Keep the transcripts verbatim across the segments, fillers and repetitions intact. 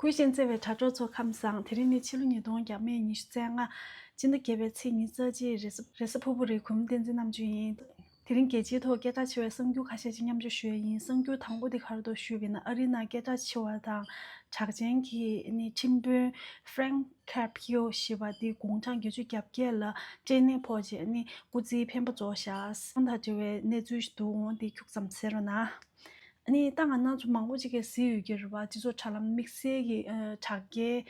གུས་ཞབས་བརྩེ་བའི་དྲ་གྲོགས་ཚོ་ཁམས་བཟང་། དེ་རིང་ནི་ཕྱི་ལོ་ཉིས་སྟོང་ཉི་ཤུ་རྩ་ལྔ། སྤྱི་ཟླ་བརྒྱད་པའི་ཚེས་ཉི་ཤུ་རྩ་གཅིག་རེས་གཟའ་རེས་གཟའ་ཕུར་བུ་རེད། གུས་མོ་བསྟན་འཛིན་རྣམ་དཔྱོད་ཡིན། དེ་རིང་རྒྱལ་སྤྱིའི་ཐོག་སྐད་གྲགས་ཆེ་བའི་གསར་འགྱུར་ཁ་ཤས་ཤིག་མཉམ་སྤྱོད་ཞུ་ཡ་ཡིན། གསར་འགྱུར་དང་པོ་དེ་ག་རེ་འདུག་ཞུས་པ་ཡིན་ན། ཨ་རིའི་ནང་སྐད་གྲགས་ཆེ་བ་དང་གྲགས་ཅན་གྱི་ནི་ཁྲིམས་དཔོན་Frank Carpio ཞེས་པ་དེ་དགུང་གྲངས་བརྒྱད་ཅུ་གྱ་བརྒྱད་ལ་སྐྲན་ནད་ཕོག་རྗེས་ནི་སྐུ་ཚེའི་འཕེན་པ་རྫོགས་བཞག། དང་འབྲེལ་བའི་གནས་ཚུལ་ཞིག་འདུག་འོང་དེ་ཁྱུག་ཙམ་གསན་རོགས་གནང་། ཨ་ནི་ད་ང་རང་ཚོ་མང་པོ་ཅིག་གིས་གཟིགས་ཡོད་ཀྱི་རེད་བ། སྤྱི་ཚོགས་དྲ་ལམ་དམིགས་བསལ་གྱི་ཨ་དྲ་རྒྱའི་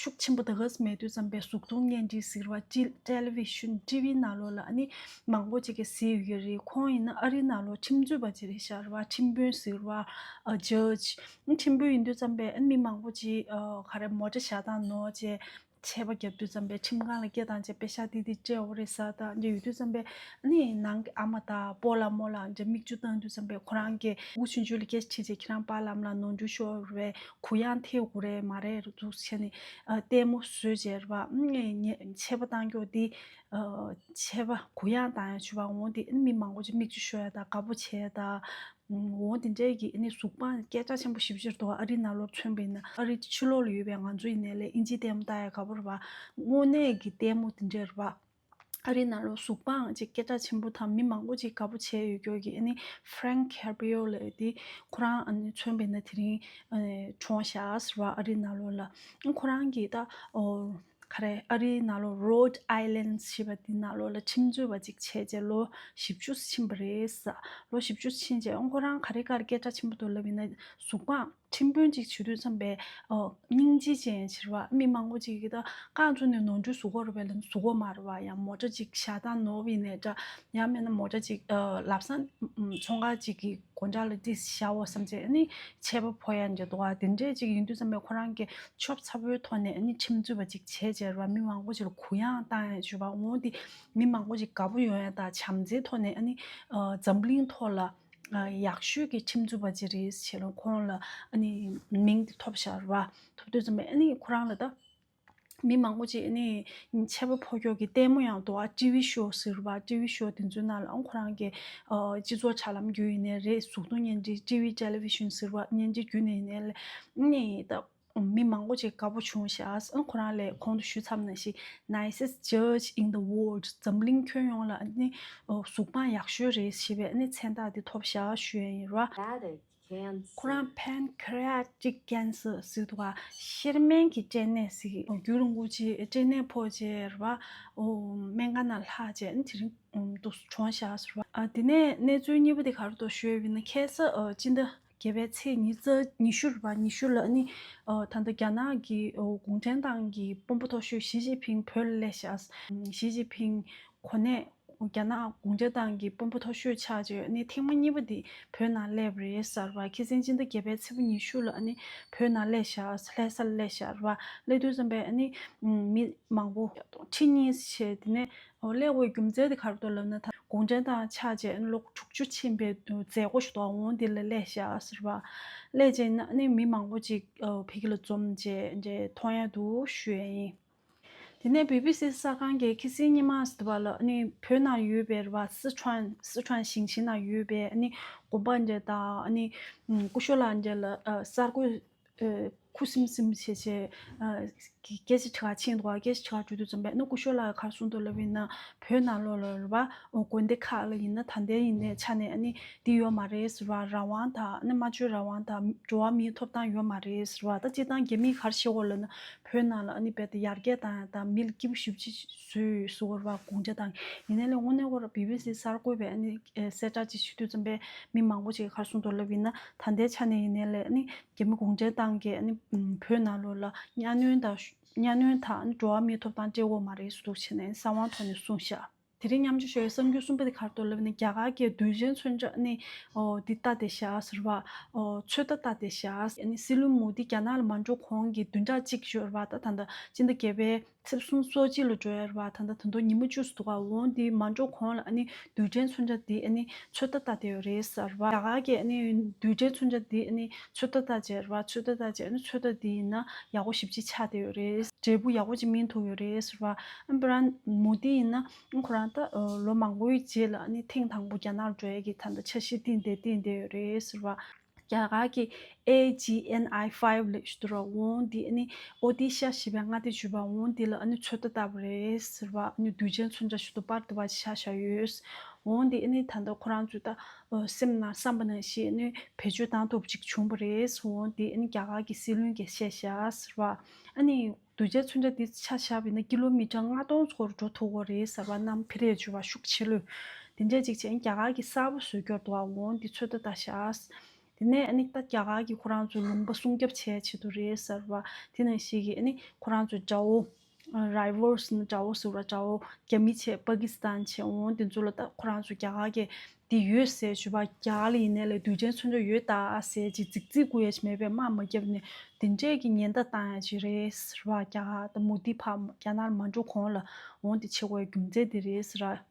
ཤུགས་ཆེན་པོ་ད་ག་ཙམ་མེད་དུས་ཙམ་པའི་གཟུགས་མཐོང་བརྙན་འཕྲིན་ཟེར་བ་ཅི་ཊེ་ལི་ཝི་ཤན་ཊི་ཝི་ནང་ལོགས་ལ་ཨ་ནི་མང་པོ་ཅིག་གིས་གཟིགས་ཡོད་ཀྱི་རེད། ཁོང་ཡིན་ན་ཨ་རིའི་ནང་ལོགས་ཁྲིམས་རྩོད་པ་ཅིག་རེད་ཤག་རེད་བ། ཁྲིམས་དཔོན་ཟེར་བ་ཨ་ཇཇ། ཁྲིམས་དཔོན་ཡིན་དུས་ཙམ་པའི་ཨ་ནི་མི་མང་པོ་ཅིག་ཨ་ག་རེ་མོ་ཊ་བཞག་སྟངས་ནོར་བྱས། ཆད་པ་བརྒྱབ་དུས་ཙམ་པའི་ཁྲིམས་ཁང་ལ་སྐད་བཏང་བྱས་པེ་ཤག་ཏིག་ཏིག་སྤྲད་འོ་རེད་ཟེར་དང་འདྲ་ཡོད་དུས་ཙམ་པའི་ཨ་ནི་ནང་གི་ཨ་མ་དང་སྤོ་ལགས་རྨོ་ལགས་འདྲ་མིག་ཆུ་བཏང་དུས་ཙམ་པའི་ཁོ་རང་གི་སྐུ་ཆུང་ཆུང་ལ་སྐད་ཆ་དྲིས་བྱས། ཁྱེད་རང་པཱ་ལགས་ལ་ནོར་འཁྲུལ་ཤོར་བས་གུ་ཡངས་ཐེབས་དགོས་རེད་མ་རེད་འདུག་བྱས་ནས་ཨ་ལྟད་མོ་བཟོས་བྱས་རེད་བ། ཨ་ནི་ཆད་པ་བཏང་ཀྱོག་འདི་ཨ་ཆད་པ་གུ་ཡངས་བཏང་ཡ་བྱུས་པ་འོང་དེ་ཨ་ནི་མི་མང་པོ་ཅིག་མིག་ཆུ་ཤོར་ཡ་དང་དགའ་པོ་བྱས་ཡ་དང་། འོ་དེ་འདྲའི་གི་ཨ་ནི་གཟུགས་པོ་སྐད་གྲགས་ཆེན་པོ་ཞེ་པོ་ཅིག་རེད་འདུག་ཨ་རིའི་ནང་ལོགས་མཚོན་པ་ཡིན་ན། ཨ་རི་ཕྱི་ལོགས་ལ་ཡོད་པའི་ང་ཚོ་ཡིན་ནའི་ལས་ཨིན་ཇིའི་ལྟད་མོ་ལྟ་ཡ་དགའ་པོ་རེད་བ། དངོས་གནས་ཀྱི་ལྟད་མོ་དེ་འདྲ་རེད་བ། ཨ་རིའི་ནང་ལོགས་གཟུགས་པོའང་ཅིག་སྐད་གྲགས་ཆེན་པོ་དང་མི་མང་པོ་ཅིག་དགའ་པོ་བྱས་ཡོད་ཀྱོག་གི་ཨ་ནི་Frank Carpio ལབ་དེ་ཁོ་རང་ཨ་ནི་མཚོན་པ་ཡིན་ན་དེ་རིང་ཨ་ནི་གྲོངས་བཞག་ཟེར་བ། ཨ་རིའི་ནང་ལོགས་ལ་ཁོ་རང་གིས་ད་ཨོ། ག་རེ་ཨ་རིའི་ནང་ལོགས་Rhode Island ཞེས་པ་དེ་ནང་ལོགས་ལ་ཁྲིམས་རྩོད་པ་ཅིག་བྱས་རྗེས་ལོ་བཞི་བཅུ་ཕྱིན་པ་རེད་ཟེར། ལོ་བཞི་བཅུ་ཕྱིན་རྗེས་ཨང་ཁོ་རང་ག་རེ་ག་རེ་སྐད་གྲགས་ཆེན་པོ་འདུག་ལབ་ཡིན་ན། གཟུགས་པོ་ཁྲིམས་དཔོན་ཅིག་བྱེད་དུས་ཙམ་པའི་ཨོ་སྙིང་རྗེ་ཅན་ཞེས་པ། མི་མང་པོ་ཅིག་གིས་ད་རྐང་བཙུགས་ནས་ནོར་འཁྲུལ་བཟོ་གི་རེད་པས་ལབ་ན་བཟོ་གི་མ་རེད་པ། ཡང་མོ་ཊ་ཅིག་བཞག་སྟངས་ནོར་བ་ཡིན་ནའི་འདྲ། ཡང་མིན་ན་མོ་ཊ་ཅིག་ཨ་ལམ་སང་ཚོང་ཁང་ཅིག་གི་སྒོ་འགྲམ་ལ་ཏོག་ཙམ་བཞག་འོ་བསམ་བྱས་ཨ་ནི་ཆད་པ་ཕོག་ཡ་འདྲ་འདུག་ག་དེ་འདྲས་ཅིག་ཡིན་དུས་ཙམ་པའི་ཁོ་རང་གིས་ཆོབ་ཚ་པོའི་ཐོག་ནས་ཨ་ནི་ཁྲིམས་རྩོད་པ་ཅིག་བྱས་བྱས་ར་མི་མང་པོ་ཅིག་ལ་གུ་ཡངས་བཏང་ཡ་བྱུས་པ་འོང་དེ་མི་མང་པོ་ཅིག་དགའ་པོ་ཡོང་ཡ་དང་བྱམས་བརྩེའི་ཐོག་ནས་ཨ་ནི་ཨ་འཛམ་གླིང་ཐོག་ལ་ཨ་ཡག་ཤོས་ཀྱི་ཁྲིམས་རྩོད་པ་ཅིག་རེད་ཟེར་ལ་ཁོང་ལ་ཨ་ནི་མིང་དེ་ཐོབ་བཞག་ར། ཐོབ་དུས་ཙམ་པའི་ཨ་ནི་ཁོ་རང་ལ་ད། མི་མང་པོ་ཅིག་ནི་ཆད་པ་ཕོག་ཀྱོག་གི་ལྟད་མོ་ཡང་འདུག་ཨ། ཊི་ཝི་ཤོ་ཟེར་བ། ཊི་ཝི་ཤོ་དེ་ཚོའི་ནང་ལ་ཨང་ཁོ་རང་གི་ཨ་སྤྱི་ཚོགས་དྲ་ལམ་བརྒྱུད་ཡིན་ནའི་རེད། གཟུགས་མཐོང་བརྙན་འཕྲིན་ཊི་ཝི་ཊེ་ལི་ཝི་ཤན་ཟེར་བ་བརྙན་འཕྲིན་བརྒྱུད་ནས་ཡིན་ནའི་ལས་ནི་ད་མི་མང་པོ་ཅིག་དགའ་པོ་བྱུང་ཤག་ཨང་ཁོ་རང་ལས་གོང་དུ་ཞུས་ཚར་ནང་བཞིན་Nicest Judge in the World འཛམ་གླིང་ཁྱོན་ཡོངས་ལ་ནི་ཨ་གཟུགས་པོ་ཡག་ཤོས་རེད་ཞེས་པའི་ནི་མཚན་རྟགས་དེ་ཐོབ་ཤག་ཞུ་ཡ་ཡིན་ར། ཁོ་རང་Pancreatic Cancer ཟེར་འདུག་ག་གཤེར་རྨེན་གྱི་སྐྲན་ནད་ཟེར་གི། རྒྱུན་རིང་པོ་ཅིག་སྐྲན་ནད་ཕོག་རྗེས་རེད་པ། ཨོ་སྨན་ཁང་ནང་ལྷག་རྗེས་ཨ་ནི་དེ་རིང་ཨུམ་འདུག་གྲོངས་བཞག་ཟེར་བ། ཨ་དེ་ནས་གནས་ཚུལ་གཉིས་པ་དེ་ག་རེ་འདུག་ཞུས་པ་ཡིན་ན། ཁ་སང་ཨ་སྤྱི་ཟླ་བརྒྱད་པའི་ཚེས་ཉི་ཤུ་ཉི་ཤུ་རེད་པ། ཉི་ཤུ་ལ་ཨ་ནི་ཨ་ད་ལྟ་རྒྱ་ནག་གི་ཨོ་གུང་ཁྲན་ཏང་གི་དཔོན་པོ་མཐོ་ཤོས་ཞི་ཅིན་ཕིང་བོད་ལ་སླེབས་ཤག་ཞི་ཅིན་ཕིང་གོ་གནས། རྒྱ་ནག་གུང་ཁྲན་ཏང་གི་དཔོན་པོ་མཐོ་ཤོས་ཆགས་རྗེས་ནི་ཐེངས་མ་གཉིས་པ་འདི་བོད་ནང་སླེབས་རེད་ཟེར་བ། ཁ་སང་སྤྱི་ཟླ་བརྒྱད་པའི་ཚེས་པ་ཉི་ཤུ་ལ་ཨ་ནི་བོད་ནང་སླེབས་ཤག་ལྷ་ས་ལ་སླེབས་ཤག་རེད་བ། སླེབས་དུས་ཙམ་པས་ཨ་ནི་མི་མང་པོ་ཁྲི་གཉིས་བྱས། དེ་ནས་སླེབས་དགོས་རྒྱུ་མཚན་དེ་ག་རེ་འདུག་ལབ་ན། ད་གུང་ཁྲན་ཏང་ཆགས་རྗེས་ཨ་ནི་ལོ་དྲུག་ཅུ་ཕྱིན་པའི་མཛད་སྒོ་ཞིག་འདུག་འོང་འདི་ལ་སླེབས་ཤག་ཟེར་བ། སླེབས་རྗེས་ཨ་ནི་མི་མང་པོ་ཅིག་ཕ་གི་ལ་འཛོམས་རྗེས་འདྲ་མཐོང་ཡ་འདུག་ཞུ་ཡ་ཡིན། དེ་ནས་བི་བི་སི་གསར་ཁང་གིས་ཁ་སང་ཉི་མ་ཟེར་བ་ལ་ཨ་ནི་བོད་ནང་ཡོད་པའི་རེད་བ། སི་ཁྲོན་སི་ཁྲོན་ཞིང་ཆེན་ནང་ཡོད་པའི་ཨ་ནི་དགོན་པ་འདྲ་དང་ཨ་ནི་སྐུ་ཞབས་ལགས་འདྲ་ལ་ཨ་གསར་འགོད་ཨ་ཁུ་སིམ་སིམ་བྱས་བྱས་ཨ་སྐད་ཆ་དྲི་བ་ཕྱིན་འདུག་སྐད་ཆ་དྲི་བ་དྲི་དུས་ཙམ་པས་ཨ་ནི་སྐུ་ཞབས་ལགས་ག་རེ་གསུངས་འདུག་ལབ་ཡིན་ན། བོད་ནང་ལོགས་ལ་རེད་བ། དགོན་སྡེ་ཁག་ལ་ཡིན་ན་ད་ལྟའི་ཡིན་ནའི་ཆ་ནས་ཨ་ནི་འདི་ཡོད་མ་རེད་ཟེར་བ། རང་དབང་དང་ཨ་ནི་སྨྲ་བརྗོད་རང་དབང་དང་འགྲོ་བ་མིའི་ཐོབ་ཐང་ཡོད་མ་རེད་ཟེར་བ། ད་སྤྱིར་བཏང་རྒྱ་མིས་ག་རེ་བཤད་ཡོད་ལབ་ན། བོད་ནང་ལ་ཨ་ནི་རྦད་དེ་ཡར་རྒྱས་བཏང་ཡ་དང་མི་ལ་སྐྱིད་པོ་ཞེ་པོ་ཅིག་བཟོས་ཡོད་ཟེར་བ་རེད་བ། གུང་ཁྲན་ཏང་ཡིན་ནའི་ལས་དངོས་གནས་ཁོ་རང་བི་བི་སི་གསར་འགོད་པས་ཨ་ནི་གསལ་བསྒྲགས་ཅིག་ཞུ་དུས་ཙམ་པས་མི་མང་པོ་ཅིག་གིས་ག་རེ་གསུངས་འདུག་ལབ་ཡིན་ན། ད་ལྟའི་ཆ་ནས་ཡིན་ནའི་ལས་ཨ་ནི་རྒྱ་མི་གུང་ཁྲན་ཏང་གིས་ཨ་ནི་བོད་ནང་ལོགས་ལ་གཉའ་གནོན་དང་གཉའ་གནོན་དང་ཨ་ནི་འགྲོ་བ་མིའི་ཐོབ་ཐང་སྤྲད་ཡོད་མ་རེད་ཟེར་འདུག་བྱས་ནས་གསང་བའི་ཐོག་ནས་གསུངས་ཤག་དེ་རིང་མཉམ་སྤྱོད་ཞུ་ཡའི་གསར་འགྱུར་གསུམ་པ་དེ་ག་རེ་འདུག་ལབ་ན། རྒྱ་གར་གྱི་དུས་ཆེན་མཚོན་ཆ་ནི་ཨོ་འདི་ལྟ་སྟེ་བཞག་ཟེར་བ། ཨོ་ཚོད་ལྟ་ལྟ་སྟེ་བཞག་ཨ་ནི་སྲིད་བློན་མོ་དི་རྒྱ་ནག་ལ་མ་འགྲོ་གོང་གི་བདུན་ཕྲག་གཅིག་ཞོར་བ། ད་ད་ལྟ་སྤྱི་ཟླ་བརྒྱད་པའི་ཚེས་སུམ་ཅུ་སོ་གཅིག་ལ་འགྲོ་ཡ་རེད་བ། ད་ལྟ་ད་དུང་ཉི་མ་བཅུ་ཙམ་འདུག་ག་འོང་དེ་མ་འགྲོ་གོང་ལ་ཨ་ནི་དུས་ཆེན་མཚོན་ཆ་དེ་ཨ་ནི་ཚོད་ལྟ་ལྟ་སྟེ་ཡོད་རེད་ཟེར་བ། རྒྱ་གར་གྱི་ཨ་ནི་དུས་ཆེན་མཚོན་ཆ་དེ་ཨ་ནི་ཚོད་ལྟ་ལྟ་བྱས་རེད་བ། ཚོད་ལྟ་ལྟ་བྱས་ཨ་ནི་ཚོད་ལྟ་དེ་ཡིན་ན་ཡག་པོ་ཞེ་པོ་ཅིག་ཆགས་བསྡད་ཡོད་རེད། འབྲས་བུ་ཡག་པོ་ཅིག་སྨིན་ཐུབ་ཡོད་རེད་ཟེར་བ། ཨ་ནི་ཕར་མོ་དི་ཡིན་ན་ཨ་ཁོ་རང་ད་ལོ་མང་པོའི་རྗེས་ལ་ཨ་ནི་ཐེངས་དང་པོ་རྒྱ་ནག་ལ་འགྲོ་ཡ་གི་ད་ལྟ་འཆར་གཞི་བཏིང་བསྡད་བཏིང་བསྡད་ཡོད་རེད་ཟེར་བ། རྒྱ་གར་གྱི་ཨེ་ཇི་ཨེན་ཨའི་ཕའིབ་ལབ་ཞིག་འདུག་ར། འོ་འདི་ཨ་ནི་ཨོ་ཏི་ཤ་ཞེས་པའི་མངའ་སྡེ་བརྗོད་པ། འོ་འདི་ལ་ཨ་ནི་ཚོད་ལྟ་བཏང་བ་རེད་ཟེར་བ། ཨ་ནི་དུས་ཆེན་མཚོན་ཆ་ཞིག་ཏུ་པར་དུ་བ་ཆ་བཞག་ཡོད། འོ་འདི་ཨ་ནི་ད་ལྟ་ཁོ་རང་ཚོས་ད་སེམས་ནང་བསམ་པ་ནང་བཞིན་ཨ་ནི་བེད་སྤྱོད་བཏང་ཐུབ་ཅིག་བྱུང་བ་རེད། འོ་འདི་ཨ་ནི་རྒྱ་གར་གྱི་སྲིད་བློན་གྱིས་བཤད་བཞག་ཟེར་བ། ཨ་ནི་དུས་ཆེན་མཚོན་ཆ་འདི་ཆ་བཞག་པ་ཡིན་ན་ཀི་ལོ་མི་ཊར་ལྔ་སྟོང་ཚོར་འགྲོ་ཐུབ་ཀྱི་རེད་ཟེར་བ། གནམ་བེ་རེས་འཇུ་བ་ཤུགས་ཆེ་ལོས། དེ་འདྲས་ཅིག་བྱས་རྒྱ་གར་གྱི་གསར་པ་བཟོས་སྐྱོར་འདུག་བ། འོ་འདི་ཚོད་ལྟ་ལྟ་ཤག་དེ་ནས་ཨ་ནི་ད་རྒྱ་གར་གྱིས་ཁོ་རང་ཚོའི་ལུང་པ་སྲུང་སྐྱོབ་བྱས་ཆེད་དུ་རེད་ཟེར་བ། དེ་ནང་བཞིན་གྱི་ཨ་ནི་ཁོ་རང་ཚོའི་དགྲ་བོ། རའི་ཝལ་ནི་དགྲ་བོ་ཟེར་བ། དགྲ་བོ་རྒྱ་མི་བྱས། པ་ཀི་སི་ཐན་བྱས། འོ་དེ་ཚོ་ལ་ད་ཁོ་རང་ཚོ་རྒྱ་གར་གྱིས་འདི་ཡོད་ཟེར་ཞུ་བ། རྒྱ་གར་ལ་ཡིན་ནའི་ལས་དུས་ཆེན་མཚོན་ཆ་ཡོད་ད་ཟེར་ཅིག་རྫིག་རྫིག་དགོས་ཡ་ཞིག་མེད་པའི་དམག་མ་བརྒྱབ་ནས་དེ་འདྲས་ཀྱི་ཉེན་བརྡ་བཏང་ཡ་ཅིག་རེད་ཟེར་བ། རྒྱ་གར་ད་མོ་དི་ཕར་རྒྱ་ནག་ལ་མ་འགྲོ་གོང་ལ། འོ་འདི་བྱེད་དགོས་རྒྱུ་མཚན་འདི་རེད་ཟེར་བ།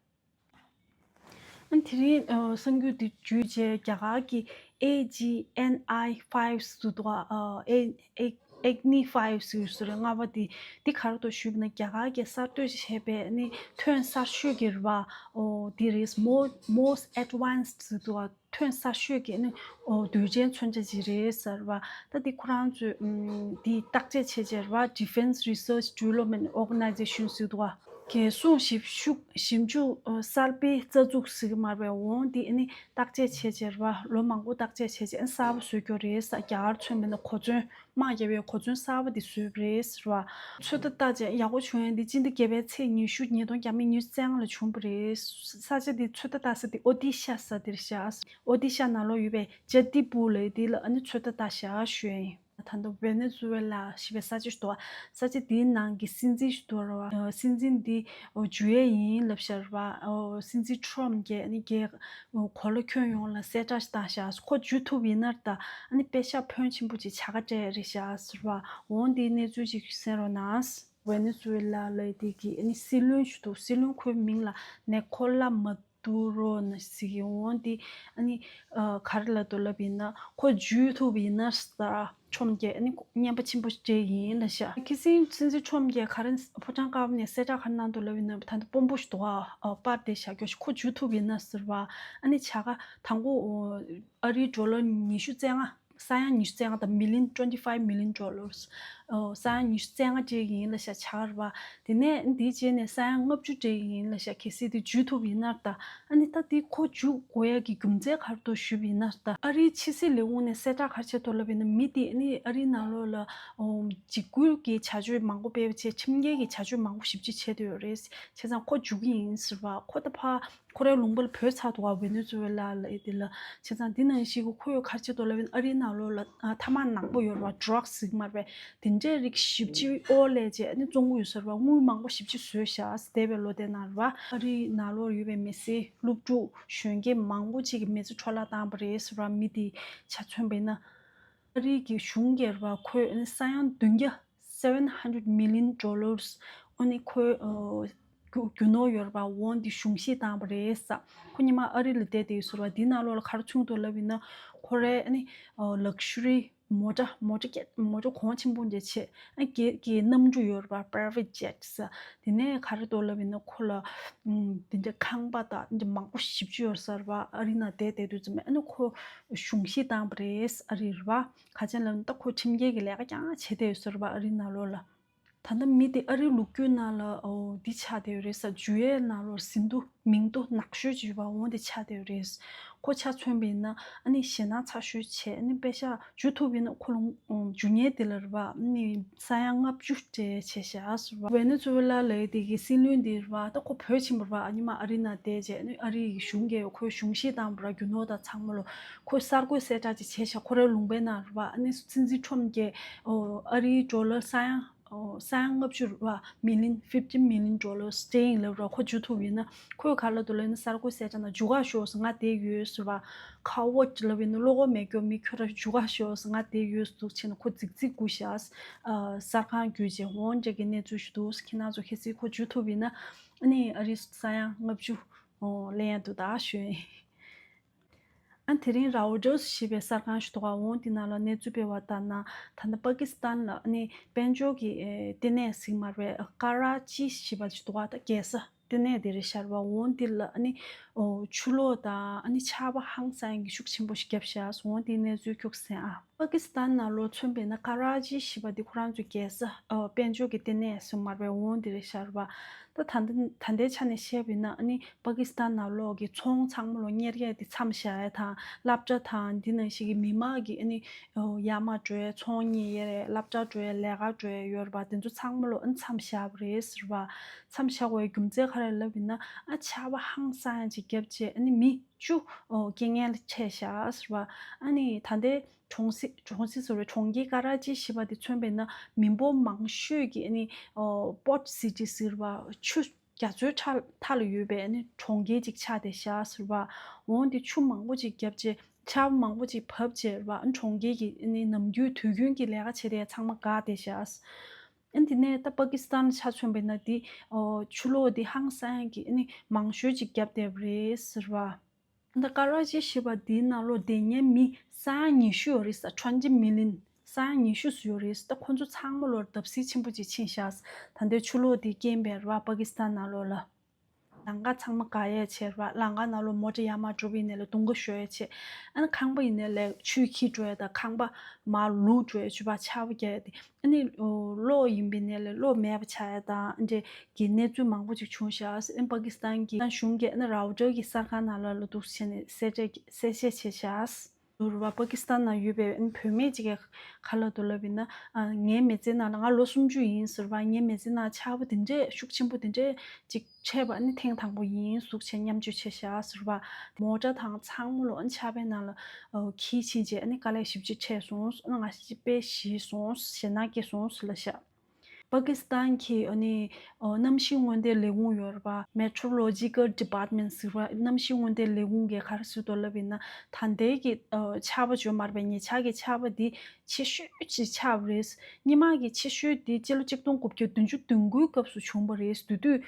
ཨ་དེ་རིང་ཨ་གསར་འགྱུར་འདི་བརྒྱུད་བྱས་རྒྱ་གར་གྱི་ཨེ་ཇི་ཨེན་ཨའི་ཕའིབ་ཟེར་འདུག་ག་ཨ་ཨེ་ཨེ་ཨེག་ནི་ཕའིབ་ཟེར་ཟེར་ལྔ་པ་འདི། འདི་ག་རེ་འདུག་ཞུས་པ་ན་རྒྱ་གར་གྱིས་གསར་གཏོད་བྱས་པའི་ཨ་ནི་ཐོན་གསར་ཤོས་ཀྱི་རེད་བ། ཨོ་འདི་རེད། Mo- most advanced ཟེར་འདུག་ག་ཐོན་གསར་ཤོས་ཀྱི་ཨ་ནི་ཨོ་དུས་ཆེན་མཚོན་ཆ་ཅིག་རེད་ཟེར་བ། ད་འདི་ཁོ་རང་ཚོས་ཨམ་འདི་བརྟག་དཔྱད་བྱས་བྱས་རེད་བ། Defense Research Development Organization ཟེར་འདུག་ག་རྒྱལ་སྲུང་ཞིབ་ཞུགས་ཞིབ་འཇུག་ཨ་གསར་སྤེལ་རྩ་འཛུགས་ཟེར་གྱི་མ་རེད་པས། འོ་འདི་ཨ་ནི་བརྟག་དཔྱད་བྱས་བྱས་རེད་བ། ལོ་མང་པོ་བརྟག་དཔྱད་བྱས་བྱས་ཨ་ནི་གསར་པ་བཟོས་སྐྱོར་རེད་ཟེར། རྒྱ་གར་མཚོན་པ་ཡིན་ན་གོ་མཚོན། དམག་རྒྱག་པའི་གོ་མཚོན་གསར་པ་འདི་བཟོས་པ་རེད་ཟེར་བ། ཚོད་ལྟ་བལྟས་བྱས་ཡག་པོ་བྱུང་ཡ་འདི་སྤྱི་ཟླ་བརྒྱད་པའི་ཚེས་ཉི་ཤུ་ཉིས་སྟོང་ཉི་ཤུ་རྩ་ལྔ་ལ་བྱུང་བ་རེད། ས་ཆ་འདི་ཚོད་ལྟ་བལྟ་ས་འདི་ཨོ་ཏི་ཤ་ཟེར་འདིར་བཞག་ཨོ་ཏི་ཤ་ནང་ལོགས་ཡོད་པའི་ཇ་ཏི་པུར་ལབ་འདི་ལ་ཨ་ནི་ཚོད་ལྟ་བལྟ་བཞག་ཞུ་ཡ་ཡིན། ད་ལྟ་ཝེ་ནེ་ཛུ་ཝེ་ལ་ཞེས་པའི་ས་ཆ་ཞིག་འདུག་ས་ཆ་འདིའི་ནང་གི་སྲིད་འཛིན་ཞིག་འདུག་ར་བ། སྲིད་འཛིན་འདི་འཇུ་ཡས་ཡིན་ལབ་བཞག་ར་བ། སྲིད་འཛིན་ཁྲོམ་གྱིས་ཨ་ནི་རྒྱལ་གོ་ལ་ཁྱོན་ཡོངས་ལ་གསལ་བསྒྲགས་ཤིག་བཏང་བཞག་ཁོ་འཇུ་ཐུབ་ཡིན་ན་ད་ཨ་ནི་པེ་ཤག་ཕོན་ཆེན་པོ་ཅིག་བྱ་དགའ་སྤྲད་རེད་བཞག་ཟེར་བ། འོ་འདིའི་གནས་ཚུལ་ཅིག་གསན་རོགས་གནང་། ཝེ་ནེ་ཛུ་ཝེ་ལ་ལབ་དེ་གི་ཨ་ནི་སྲིད་བློན་ཞིག་འདུག་སྲིད་བློན་ཁོའི་མིང་ལ་ནེ་ཁོ་ལ་མ་དུ་རོ་ན་ཟེར་གི། འོ་འདི་ཨ་ནི་ཨ་ག་རེ་ལབ་འདུག་ལབ་ཡིན་ན་ཁོ་འཇུ་ཐུབ་ཡིན་ན་ཟེར་ཁྲོམ་གྱིས་ཨ་ནི་རྔན་པ་ཆེན་པོ་སྤྲད་ཡིན་ལབ་ཤག་ཁ་སང་སྲིད་འཛིན་ཁྲོམ་གྱིས་ག་རེ་ཕོ་བྲང་དཀར་པོ་ནས་གསལ་བསྒྲགས་ག་རེ་གནང་འདུག་ལབ་ཡིན་ན། ད་ལྟ་དཔོན་པོ་ཞིག་འདུག་ཨ་པར་དེ་བཞག་རྒྱུ་ཞིག་ཁོ་འཇུ་ཐུབ་ཡིན་ན་ཟེར་བ། ཨ་ནི་བྱ་དགའ་དང་པོ་ཨ་རིའི་ཌོ་ལར་ཉི་ཤུ་རྩ་ལྔ། ས་ཡ་ཉི་ཤུ་རྩ་ལྔ་དང་million twenty five million dollars། ཨོ་ས་ཡ་ཉི་ཤུ་རྩ་ལྔ་སྤྲད་ཀྱི་ཡིན་ལབ་ཤག་བྱ་དགའ་རེད་བ། དེ་ནས་འདིའི་རྗེས་ནས་ས་ཡ་ལྔ་བཅུ་སྤྲད་ཀྱི་ཡིན་ལབ་ཤག་གལ་སྲིད་དེ་འཇུ་ཐུབ་ཡིན་ན་ད། ཨ་ནི་ད་དེ་ཁོ་འཇུ་དགོས་ཡ་གི་རྒྱུ་མཚན་ག་རེ་འདུག་ཞུས་པ་ཡིན་ན་ད། ཨ་རིའི་ཕྱི་སྲིད་ལས་ཁུངས་ནས་གསལ་བསྒྲགས་ག་རེ་བྱས་འདུག་ལབ་ཡིན་ན། མི་དེ་ཨ་ནི་ཨ་རིའི་ནང་ལོགས་ལ་ཨོ་འཇིགས་སྐུལ་གྱི་བྱ་སྤྱོད་མང་པོ་སྤེལ་བ་བྱས། ཁྲིམས་འགལ་གྱི་བྱ་སྤྱོད་མང་པོ་ཞེ་པོ་ཅིག་བྱས་བསྡད་ཡོད་རེད། བྱས་ཙང་ཁོ་འཇུ་གི་ཡིན་ཟེར་བ། ཁོ་ད་ཕར་ཁོ་རའི་ལུང་པ་ལ་བྲོས་ཚར་འདུག་བ། ཝེ་ནེ་ཛུ་ཝེ་ལ་ལབ་ཡ་དེ་ལ། བྱས་ཙང་འདི་ནང་བཞིན་གྱི་ཁོས་ག་རེ་བྱས་འདུག་ལབ་ཡིན་ན། ཨ་རིའི་ནང་ལོགས་ལ་ཨ་ཐ་མག་ནག་པོ་ཡོད་རེད་བ། ཌྲག་ཟེར་གྱི་མ་རེད་པས། དེ་འདྲའི་རིགས་ཞེ་པོ་ཅིག་ཨོ་ལས་བྱས་ཨ་ནི་བཙོང་གི་ཡོད་ས་རེད་བ། དངུལ་མང་པོ་ཞེ་པོ་ཅིག་བཟོས་ཤག་འདས་པའི་ལོ་དེ་ནང་རེད་བ། ཨ་རིའི་ནང་ལོགས་ཡོད་པའི་མི་སེར་སློབ་ཕྲུག་གཞོན་སྐྱེས་མང་པོ་ཅིག་གི་མི་ཚེ་འཕྲོ་བརླག་བཏང་བ་རེད་ཟེར་བ། མི་དེ་ཆ་མཚོན་པ་ཡིན་ན། ཨ་རི་གི་གཞུང་གིས་རེད་བ། ཁོས་ཨ་ནི་ས་ཡ་བདུན་བརྒྱ། seven hundred million dollars ཨ་ནི་ཁོའི་ཨ་རྒྱུ་རྒྱུ་ནོར་ཡོད་རེད་པ། འོ་འདི་གཞུང་བཞེས་བཏང་བ་རེད་ཟེར། ཁོ་སྔོན་མ་ཨ་རི་ལ་བསྡད་བསྡད་ཡོད་ཟེར་བ། འདི་ནང་ལོགས་ལ་ག་རེ་བྱུང་འདུག་ལབ་ཡིན་ན། ཁོ་རའི་ཨ་ནི་ཨ་ལག་ཤ་རི་མོ་ཊ་མོ་ཊ་སྐད་མོ་ཊ་གོང་ཆེན་པོ་འདྲ་བྱས། ཨ་སྒེར་གྱི་གནམ་གྲུ་ཡོད་རེད་པ། private jets ཟེར། དེ་ནས་ག་རེ་འདུག་ལབ་ཡིན་ན། ཁོ་ལ་ཨམ་དེ་འདྲའི་ཁང་པ་དང་དེ་འདྲ་མང་པོ་ཞེ་པོ་ཅིག་ཡོད་ཟེར་བ། ཨ་རི་ནང་བསྡད་བསྡད་དུས་ཙམ་པ་ཨ་ནི་ཁོ་གཞུང་བཞེས་བཏང་བ་རེད། ཨ་རི་རེད་བ། ག་ཅན་ལབ་ན་ད་ཁོ་ཁྲིམས་འགལ་གྱི་ལས་ཀ་རྐྱང་བྱས་བསྡད་ཡོད་ཟེར་བ། ཨ་རིའི་ནང་ལོགས་ལ། ད་ལྟ་མི་དེ་ཨ་རིའི་ལོ་རྒྱུས་ནང་ལ་ཨོ་འདི་ཆགས་བསྡད་ཡོད་རེད་ཟེར། འཇུ་ཡས་ནང་ལོགས་ཟིན་ཐོ་མིང་ཐོ་ནག་ཤོས་ཅིག་ཡོད་པ། འོ་འདི་ཆགས་བསྡད་ཡོད་རེད། ཁོ་ཆ་མཚོན་པ་ཡིན་ན་ཨ་ནི་ཞེད་སྣང་ཚ་ཤོས་བྱས། ཨ་ནི་པེ་ཤག་འཇུ་ཐུབ་ཡིན་ན་ཁོ་ལ་ཨོ་འཇུ་མཁན་དེ་ལ་རེད་བ། ཨ་ནི་ས་ཡ་ལྔ་བཅུ་སྤྲད་བྱས་བཞག་ཟེར་བ། ཝེ་ནེ་ཛུ་ཝེ་ལ་ལབ་ཡས་དེ་གི་སྲིད་བློན་དེ་རེད་བ། ད་ཁོ་བོད་ཕྱིན་པ་རེད་བ། ཨ་ནི་མ་ཨ་རི་ནང་བསྡད་བྱས། ཨ་ནི་ཨ་རིའི་གཞུང་གིས་ཁོའི་གཞུང་བཞེས་བཏང་བ་རེད། རྒྱུ་ནོར་དང་ཚང་མ་ལོ། ཁོས་གསར་འགོད་གསལ་བསྒྲགས་ཅིག་བྱས་བཞག་ཁོ་རའི་ལུང་པའི་ནང་རེད་བ། ཨ་ནི་སྲིད་འཛིན་ཁྲོམ་གྱིས་ཨོ་ཨ་རིའི་ཌོ་ལར་ས་ཡ། ཨོ་ས་ཡ་ལྔ་བཅུ་རེད་བ། million fifty million dollars སྤྲད་ཡིན་ལབ་ར། ཁོ་འཇུ་ཐུབ་ཡིན་ན། ཁོས་ག་རེ་ལབ་འདུག་ལབ་ན། གསར་འགོད་གསལ་བསྒྲགས་ནང་འཇུ་ག་ཤོག་ཟེར། ང་བསྡད་ཡོད་ཟེར་བ། ཁ་ཝར་ཌི་ལབ་ཡིན་ན་བློ་ཁོག་མེད་རྒྱུ་མི། ཁྱོད་རང་འཇུ་ག་ཤོག་ཟེར། ང་བསྡད་ཡོད་ཟེར་འདུག་བྱས་ན་ཁོ་རྫིག་རྫིག་སྒུག་བཞག་ཨ་གསར་ཁང་བརྒྱུད་བྱས། འོ་འདྲ་གི་གནས་ཚུལ་ཞིག་འདུག་ཁྱེད་རང་ཚོ་གལ་སྲིད་ཁོ་འཇུ་ཐུབ་ཡིན་ན། ཨ་ནི་ཨ་རི་ས་ཡ་ལྔ་བཅུ་ཨོ་ལེན་ཡ་འདུག་ད་ཞུ་ཡིན། ཨ་དེ་རིང་རའོ་ཊར་ཞེས་པའི་གསར་ཁང་ཞིག་འདུག་ག་འོ་འདི་ནང་ལ་གནས་ཚུལ་སྤེལ་བ་ལྟར་ན། ད་ལྟ་པ་ཀི་སི་ཐན་ལ་ཨ་ནི་དཔལ་འབྱོར་གྱི་ཨེ་ལྟེ་གནས་ཟེར་གྱི་མ་རེད། ཀ་ར་ཅི་ཞེས་པ་ཞིག་འདུག་ག་ད་རྒྱལ་ས། ལྟེ་གནས་དེ་རེད་ཤག་ར་བ། འོ་འདི་ལ་ཨ་ནི་ཨོ་ཆུ་ལོག་དང་ཨ་ནི་ཆར་པ་ཧང་སང་གི་ཤུགས་ཆེན་པོ་ཞིག་བརྒྱབ་ཤག་འོ་འདི་གནས་ཚུལ་ཁྱུག་ཟེར་ཨ། པ་ཀི་སི་ཐན་ནང་ལོགས་མཚོན་པ་ཡིན་ན་ཀ་ར་ཅི་ཞེས་པ་འདི་ཁོ་རང་ཚོའི་རྒྱལ་ས་ཨོ་དཔལ་འབྱོར་གྱི་ལྟེ་གནས་སུ་མར་བའི་འོ་འདི་རེད་ཤག་ར་བ། ད་ད་ལྟ་ད་ལྟའི་ཆ་ནས་བཤད་པ་ཡིན་ན་ཨ་ནི་པ་ཀི་སི་ཐན་ནང་ལོགས་ཀྱི་ཚོང་ཚང་མ་ལོ་གཉེར་ཡས་དེ་མཚམས་བཞག་ཡས་དང་སློབ་གྲྭ་དང་འདི་ནང་བཞིན་གྱི་མི་མང་གི་ཨ་ནི་ཡར་མར་འགྲོ་ཡས་ཚོང་གཉེར་ཡས་རེད། སློབ་གྲྭ་འགྲོ་ཡས་ལས་ཀ་འགྲོ་ཡས་ཡོད་རེད་པ། དེ་ཚོ་ཚང་མ་ལོ་ཨ་ནི་མཚམས་བཞག་པ་རེད་ཟེར་བ། མཚམས་བཞག་པའི་རྒྱུ་མཚན་ག་རེ་ལབ་ཡིན་ན་ཨ་ཆར་པ་ཧང་སང་ཅིག་བརྒྱབ་རྗེས་ཨ་ནི་མི་བཅུ་ཨོ་རྐྱེན་ངན་ལ་འཕྲད་ཤག་ཟེར་བ། ཨ་ནི་ད་ལྟའི་གྲོང་གསེབ་གྲོང་གསེབ་ཟེར་བའི་གྲོང་ཁྱེར་ཀ་ར་ཅི་ཞེས་པ་དེ་མཚོན་པ་ཡིན་ན་མི་འབོར་མང་ཤོས་ཀྱི་ཨ་ནི་ཨོ་པོར་ཊི་སི་ཊི་ཟེར་བ་ཆུ་རྒྱ་མཚོའི་ཁྲ་མཐའ་ལ་ཡོད་པའི་ཨ་ནི་གྲོང་ཁྱེར་ཅིག་ཆགས་བསྡད་ཤག་ཟེར་བ། འོ་འདི་ཆུ་མང་པོ་ཅིག་བརྒྱབ་རྗེས་ཆར་པ་མང་པོ་ཅིག་བབས་རྗེས་ར་བ་ཨ་ནི་གྲོང་ཁྱེར་གྱི་ཨ་ནི་ནམ་རྒྱུན་དུས་རྒྱུན་གྱི་ལས་ཀ་བྱེད་བསྡད་ཚང་མ་འགག་བསྡད་ཤག་ཨ་ནི་དེ་ནས་ད་པ་ཀི་སི་ཐན་ཆ་མཚོན་པ་ཡིན་ན་འདི་ཨོ་ཆུ་ལོག་འདི་ཧང་སང་གི་ཨ་ནི་མང་ཤོས་ཅིག་བརྒྱབ་བསྡད་པ་རེད་ཟེར་བ། ད་ཀ་ར་ཅི་ཞེས་པ་འདིའི་ནང་ལོགས་བསྡད་མཁན་མི་ས་ཡ་ཉི་ཤུ་ཡོད་རེད་ས། twenty million། ས་ཡ་ཉི་ཤུ་ཙམ་ཡོད་རེད་ས། ད་ཁོ་ཚོ་ཚང་མ་ལོར་བརྡབ་གསིག་ཆེན་པོ་ཅིག་ཕྱིན་ཤག་ད་ལྟའི་ཆུ་ལོག་འདིའི་རྐྱེན་པས་ར་བ་པ་ཀི་སི་ཐན་ནང་ལོགས་ལ། ལམ་ཁ་ཚང་མ་འགག་ཡས་བྱས་ར་བ། ལམ་ཁ་ནང་ལོགས་མོ་ཊ་ཡར་མར་འགྲོ་བའི་ནས་ལ་དུང་དཀར་ཤོར་ཡས་བྱས། ཨ་ནི་ཁང་པ་ཡིན་ནས་ལས་ཆུས་འཁྱིལ་འགྲོ་ཡས་དང་ཁང་པ་མར་ལུག་འགྲོ་ཡས་ཆུ་བ་ཆར་པ་བརྒྱབ་ཡས་དེ། ཨ་ནི་གློག་ཡིན་པའི་ནས་ལས་གློག་མེད་པ་ཆགས་ཡ་དང་འདྲ་གི་གནས་ཚུལ་མང་པོ་ཅིག་བྱུང་ཤག་ཨ་ནི་པ་ཀི་སི་ཐན་གྱི་གཞུང་གིས་ཨ་ནི་རའོ་ཊར་གྱི་གསར་ཁང་ནང་ལ་ལ་འདུག་བྱས་ནས་གསལ་བཤད་གསལ་བཤད་བྱས་ཤག་ཟེར་བ། པ་ཀི་སི་ཐན་ནང་ཡོད་པའི་ཨ་ནི་བུད་མེད་ཅིག་གིས་ག་ལབ་འདུག་ལབ་ཡིན་ན་ཨ་ངའི་མི་ཚེ་ནང་ལ་ང་ལོ་སུམ་ཅུ་ཡིན་ཟེར་བ། ངའི་མི་ཚེ་ནང་ཆར་པ་དེ་འདྲས་ཤུགས་ཆེན་པོ་དེ་འདྲས་ཅིག་འཕྲད་པ་ཨ་ནི་ཐེངས་དང་པོ་ཡིན་ཟུག་བྱས་མཉམ་སྤྱོད་བྱས་ཤག་ཟེར་བ། མོ་ཊ་དང་ཚང་མ་ལོ་ཨ་ནི་ཆར་པའི་ནང་ལ་ཨོ་འཁྱིལ་ཕྱིན་རྗེས་ཨ་ནི་དཀའ་ལས་ཞེ་པོ་ཅིག་འཕྲད་སོང་། ཨ་ནི་ང་ཞེ་པོ་ཞེད་སོང་། ཞེད་སྣང་སྐྱེས་སོང་ཟེར་ལབ་ཤག་པ་ཀི་སི་ཐན་གྱི་ཨ་ནི་ཨོ་གནམ་གཤིས་སྔོན་བརྡའི་ལས་ཁུངས་ཡོད་རེད་པ། Meteorological Department ཟེར་བ། གནམ་གཤིས་སྔོན་བརྡའི་ལས་ཁུངས་ཀྱིས་ག་རེ་ཟེར་འདུག་ལབ་ཡིན་ན་ད་ལྟའི་གི་ཨོ་ཆར་པ་བརྗོད་མ་རེད་པ། ཉེ་ཆར་གྱི་ཆར་པ་འདི་ཆེ་ཤོས་ཅིག་ཆགས་པ་རེད། སྔོན་མ་གི་ཆེ་ཤོས་འདི་སྤྱི་ལོ་གཅིག་སྟོང་དགུ་བརྒྱ་བདུན་ཅུ་དོན་དགུའི་སྐབས་སུ་བྱུང་བ་རེད། དེ་དུས་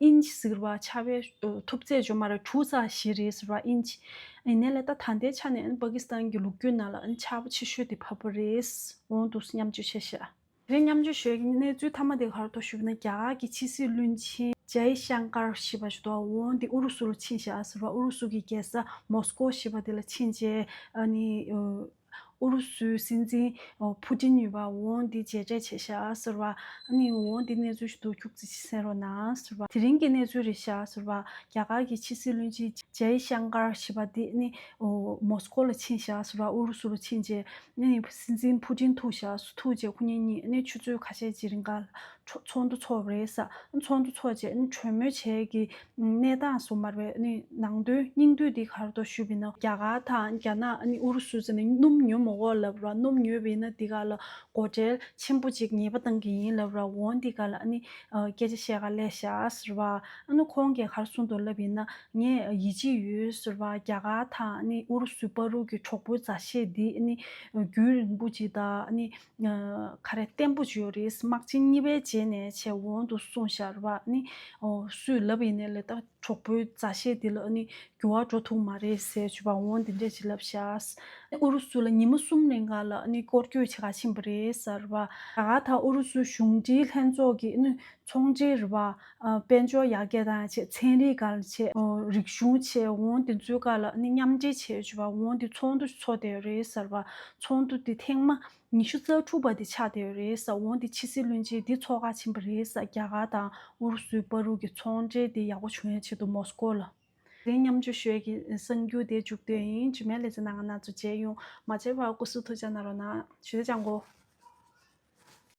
ཨིན་ཅི་ཟེར་བ་ཆར་པའི་ཨ་མཐུག་ཚད་བརྗོད་མ་རེད། དྲུག་ཙམ་ཞིག་རེད་ཟེར་བ་ཨིན་ཅི། ཡིན་ནའི་ལས་ད་ད་ལྟའི་ཆ་ནས་ཨ་ནི་པ་ཀི་སི་ཐན་གྱི་ལོ་རྒྱུས་ནང་ལ་ཨ་ནི་ཆར་པ་ཆེ་ཤོས་དེ་བབས་པ་རེད། འོ་འདུག་སེ་མཉམ་སྤྱོད་བྱས་ཤག་དེ་རིང་མཉམ་སྤྱོད་ཞུ་ཡས་ཀྱི་གནས་ཚུལ་མཐའ་མ་དེ་ག་རེ་འདུག་ཞུས་པ་ན། རྒྱ་གར་གྱི་ཕྱི་སྲིད་བློན་ཆེན་ཇའི་ཤང་ཀར་ཞེས་པ་ཞིག་འདུག་འོ་འདི་ཨུ་རུ་སུ་ལ་ཕྱིན་ཤག་ཟེར་བ། ཨུ་རུ་སུ་གི་རྒྱལ་ས་མོ་སི་ཀོ་ཞེས་པ་དེ་ལ་ཕྱིན་རྗེས་ཨ་ནི་ཨུ་རུ་སུའི་སྲིད་འཛིན་ཨོ་ཕུ་ཏིན་ཡོད་པ། འོ་འདི་མཇལ་འཕྲད་བྱས་ཤག་ཟེར་བ། ཨ་ནི་འོ་འདི་གནས་ཚུལ་ཞིག་འདུག་ཁྱུག་ཙམ་ཅིག་གསན་རོགས་གནང་ཟེར་བ། དེ་རིང་གི་གནས་ཚུལ་རེད་ཤག་ཟེར་བ། རྒྱ་གར་གྱི་ཕྱི་སྲིད་བློན་ཆེན་ཇའི་ཤང་ཀར་ཞེས་པ་འདི་ཨ་ནི་ཨོ་མོ་སི་ཀོ་ལ་ཕྱིན་ཤག་ཟེར་བ། ཨུ་རུ་སུ་ལ་ཕྱིན་རྗེས་ཨ་ནི་སྲིད་འཛིན་ཕུ་ཏིན་ཐུག་ཤག་ཐུག་རྗེས་ཁོ་གཉིས་གཉིས་ཨ་ནི་ཆུ་ཚོད་ཁ་ཤས་ཅིག་རིང་ག་ཚོགས་འདུ་ཚོགས་པ་རེད་ས། ཚོགས་འདུ་ཚོགས་རྗེས་གྲོས་མོལ་བྱས་ཀྱི་གནས་སྟངས་སུ་མར་བའི་ནང་དོན་སྙིང་བསྡུས་འདི་ག་རེ་འདུག་ཞུས་པ་ཡིན་ན། རྒྱ་གར་དང་རྒྱ་ནག་ཨ་ནི་ཨུ་རུ་སུ་ཟེར་ནས་སྣུམ་ཉོ་མི་དགོས་ལབ་ར། སྣུམ་ཉོས་པ་ཡིན་ན་འདི་ག་ལ་སྒོ་ཁྲལ་ཆེན་པོ་ཅིག་ངེས་པ་གཏང་གི་ཡིན་ལབ་ར། འོ་འདི་ག་ལ་ཨ་ནི་སྐད་ཆ་བཤད་ག་སླེབས་ཤག་ཟེར་བ། ཨ་ནི་ཁོང་གིས་ག་རེ་གསུངས་འདུག་ལབ་ཡིན་ན། ངས་ཡིད་ཆེས་ཡོད་ཟེར་བ། རྒྱ་གར་དང་ཨ་ནི་ཨུ་རུ་སུའི་བར་དུ་གི་གྲོགས་པོའི་མཛའ་བཤེས་འདི་ཨ་ནི་རྒྱུན་རིང་པོ་ཅིག་དང་ཨ་ནི། ག་རེ་བརྟན་པོ་ཅིག་ཡོད་རེད། དམག་ཆེན་གཉིས་པའི་རྗེས་ནས་བྱས་འོང་དུ་གསུངས་ཤག་རེད་པ། ནི་ཨོ་སུས་ལབ་ཡིན་ནའི་ལས་ད་གྲོགས་པོའི་མཛའ་བཤེས་འདི་ལ་ནི་འགྱུར་བ་འགྲོ་ཐུབ་མ་རེད་ཟེར་བྱས་པ་འོང་འདི་འདྲས་ཅིག་ལབ་ཤག་ཨུ་རུ་སུ་ལ་ཉི་མ་གསུམ་རིང་ག་ལ་ནི་སྐོར་སྐྱོད་བྱེད་ག་ཕྱིན་པ་རེད་ཟེར་རེད་པ། རྒྱ་གར་དང་ཨུ་རུ་སུའི་གཞུང་འབྲེལ་ལྷན་ཚོགས་ཀྱི་ནི་ཚོང་འབྲེལ་རེད་པ། དཔལ་འབྱོར་ཡར་རྒྱས་དང་བྱས་ཚན་རིག་སྒང་ལ་བྱས་རིག་གཞུང་བྱས་འོང་འདི་ཚོའི་སྒང་ལ་ནི་མཉམ་འབྲེལ་བྱས་བྱས་པ་འོང་འདི་ཚོགས་འདུ་ཚོགས་བསྡད་ཡོད་རེད་ཟེར་བ། ཚོགས་འདུ་འདི་ཐེངས་མ། ཉི་ཤུ་རྩ་དྲུག་པ་འདི་ཆགས་བསྡད་ཡོད་རེད་ཟེར། འོ་འདི་ཕྱི་སྲིད་བློན་ཆེན་འདི་ཚོགས་ག་ཕྱིན་པ་རེད་ཟེར། རྒྱ་གར་དང་ཨུ་རུ་སུའི་བར་དུ་གི་ཚོང་འབྲེལ་འདི་ཡག་པོ་བྱུང་ཡའི་ཆེད་དུ་མོ་སི་ཀོ་ལ། དེ་རིང་མཉམ་སྤྱོད་ཞུ་ཡས་ཀྱི་གསར་འགྱུར་དེ་མཇུག་བསྡུས་ཡིན། རྗེས་མའི་ལེ་ཚན་ནང་ང་རྣམ་ཚོ་མཇལ་ཡོང་། མ་མཇལ་བར་སྐུ་གཟུགས་ཐུགས་ཅག་གནང་རོགས་གནང་། ཞུ་ཡས་ཅང་གོ།